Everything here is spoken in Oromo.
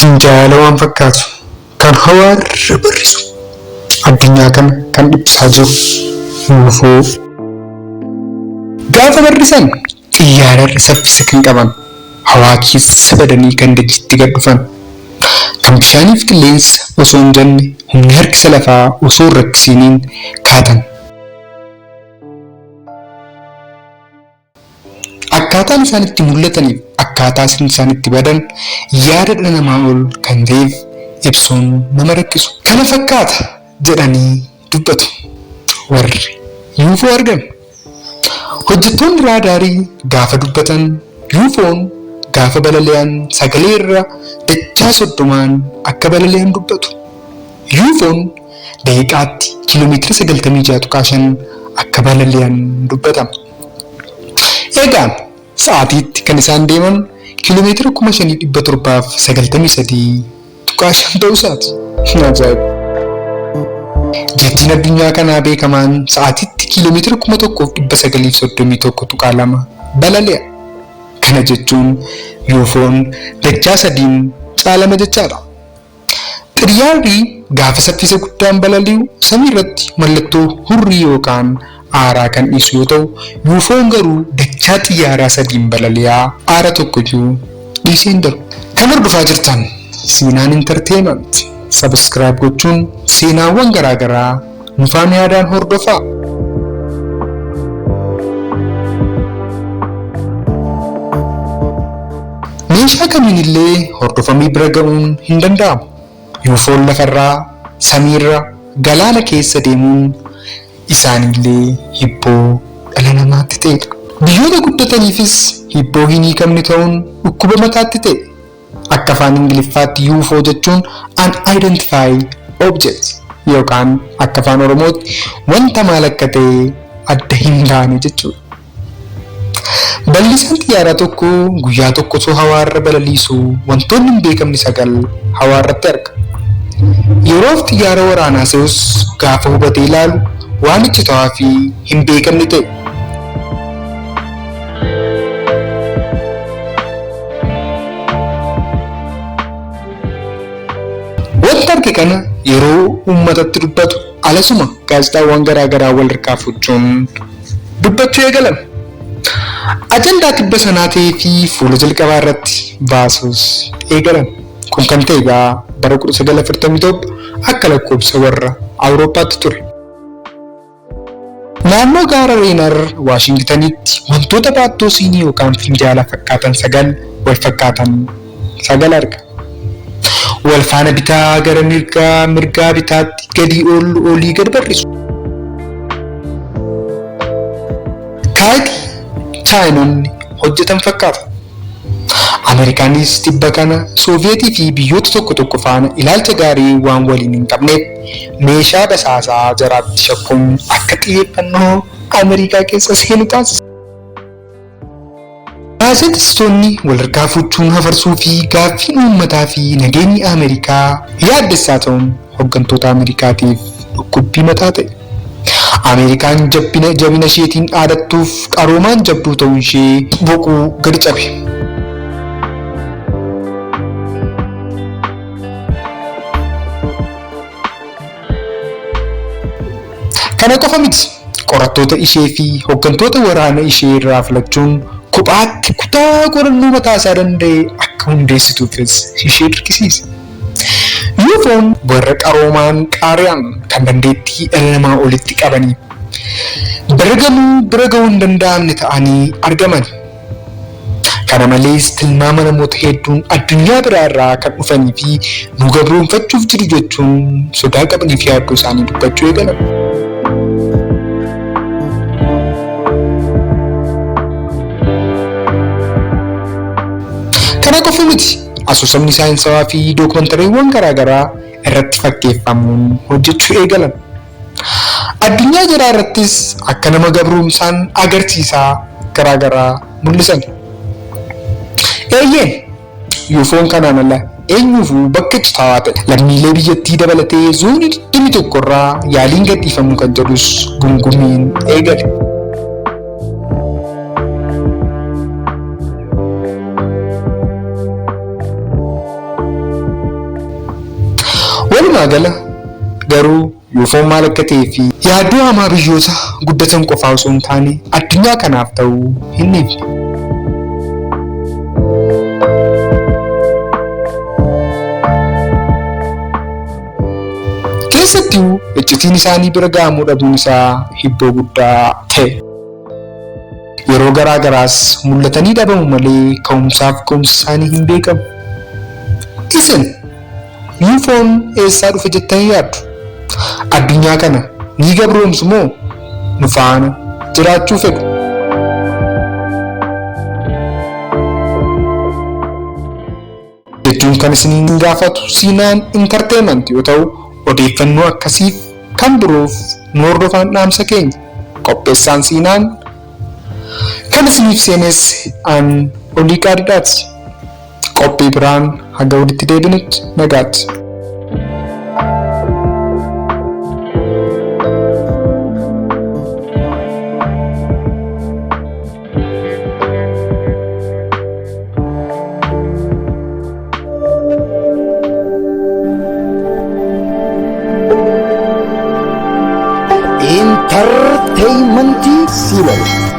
Finjaala waan fakkaatu kan hawaarra barrisu addunyaa kana kan dhiphisaa jiru UFO. Gaafa barrisan xiyyaararra saffisa kan qaban hawaa keessa badanii kan dachiitti gad dhufan kan bishaaniif qilleensa osoo hin jenne humni harkisa lafaa osoo hin rakkisiiniin kaatan. Akkaataan isaan itti mul'ataniif akkaataa isaan itti badan yaada dhala namaa ol kan ta'eef ibsuun nama rakkisu. Kana fakkaata jedhanii dubbatu warri UFO argan. Hojjettoonni raadaarii gaafa dubbatan UFOn gaafa balali'an sagalee irra dachaa 30n akka balali'an dubbatu. UFOn daqiiqaatti kiiloomeetira 96.5 akka balali'an dubbatama. Egaa sa'aatiitti kan isaan deeman kiiloomeetira 5793.5 ta'uu isaati. Ajaa'iba! Jettiin addunyaa kanaa beekamaan sa'aatiitti kiiloomeetira 1931.2 balali'a. Kana jechuun UFOn dachaa sadiin caalama jechaadha. Xiyyaarri gaafa saffisa guddaan balali'u samiirratti mallattoo hurrii yookaan aaraa kan dhiisu yoo ta'u, UFOn garuu dachaa xiyyaaraa sadiin balali'aa aara tokkoyyuu dhiisee hin darbu. Kan hordofaa jirtan Seenaan Entertainment. Subscribe gochuun seenaawwan garaagaraa nu faana yaadaan hordofaa. Meeshaa kamiinillee hordofamee bira ga'uun hin danda'amu. UFOn lafarraa, samiirra, galaana keessa deemuun isaaniillee hibboo dhala namaatti ta'edha. Biyyoota guddataniifis hibboo hin hiikamne ta'uun dhukkuba mataatti ta'e. Akka afaan Ingiliffaatti UFO jechuun Unidentified Object yookaan akka afaan Oromootti wanta maal akka ta'e adda hin baane jechuudha. Ballisaan xiyyaaraa tokko guyyaa tokko osoo hawaarra balaliisuu wantoonni hin beekamne 9 hawaarratti arga. Yeroof xiyyaara waraanaa se'us gaafa hubatee ilaalu waan iccitawaa fi hin beekamne ta'e. Wanta arge kana yeroo uummatatti dubbatu alasuma gaazexaawwan garaa garaa wal harkaa fuuchuun dubbachuu eegalan. Ajandaa tibba sanaa ta'ee fi fuula jalqabaa irratti baasuus eegalan. Kun kan ta'e egaa bara 1947 akka lakkoofsa warra Awurooppaatti ture. Naannoo gaara Reenar, Waashingitanitti wantoota baattoo siinii yookaan finjaala fakkaatan 9 wal fakkaatan 9 arga. Wal faana bitaa gara mirgaa, mirgaa bitaatti, gadii ol, olii gad barrisu. Kaayitii Chaayinoonni hojjetan fakkaata. Ameerikaanis tibba kana Sooviyeetii fi biyyoota tokko tokko faana ilaalcha gaarii waan waliin hin qabneef meeshaa basaasaa jaraatti shakkuun akka xiyyeeffannoo Ameerikaa keessa seenu taasise. Gaazexessitoonni walharkaa fuuchuun hafarsuu fi gaaffiin uummataa fi nageenyi Ameerikaa yaaddessaa ta'uun hoggantoota Ameerikaatiif dhukkubbii mataa ta'e. Ameerikaan jabbina jabina isheetiin dhaadattuuf qaroomaan jabduu ta'uun ishee boquu gadi cabe. Kana qofa miti, qorattoota ishee fi hoggantoota waraana ishee irraa filachuun kophaatti kutaa qorannoo mataa isaa danda'e akka hundeessituufis ishee dirqisiise. UFOn warra qaroomaan qaari'an kan dandeettii dhala namaa olitti qabanii bira gamuu bira ga'uu hin danda'amne ta'anii argaman. Kana malees tilmaama namoota hedduun addunyaa biraa irraa kan dhufanii fi nu gabroomfachuuf jiru jechuun sodaa qabanii fi yaaddoo isaanii dubbachuu eegalan. Kana qofa miti, asoosamni saayinsawaa fi dookumantariiwwan garaagaraa irratti fakkeeffamuun hojjechuu eegalan. Addunyaa jaraa irrattis akka nama gabroomsaan agarsiisaa garaa garaa mul'isan. Eeyyeen, UFOn kanaan ala eenyuufuu bakka citaawaa ta'e. Lammiilee biyyattii dabalatee zoonii 21 irraa yaaliin gadhiifamuu kan jedhus gungumiin eegale. Walumaa gala garuu UFOn maal akka ta'ee fi yaaddoo hamaa biyyoota guddatan qofaa osoo hin taane addunyaa kanaaf ta'uu hin dhiifne. Keessattuu iccitiin isaanii bira ga'amuu dhabuun isaa hibboo guddaa ta'e. Yeroo garaa garaas mul'atanii dhabamu malee ka'umsaaf ga'umsi isaanii hin beekamu. Isin UFOn eessaa dhufe jettanii yaaddu? Addunyaa kana ni gabroomsu moo nu faana jiraachuu fedhu? Jechuun kan isiniin gaafatu Siinaan Intarteeyimant yoo ta'u, odeeffannoo akkasiif kan biroof nu hordofaan dhaamsa keenya. Qopheessaan Siinaan kan isiniif seenesse an Oliiqaa Didhaati. Qophii biraan haga walitti deebinutti nagaatti. Intarteeymentii Siinan.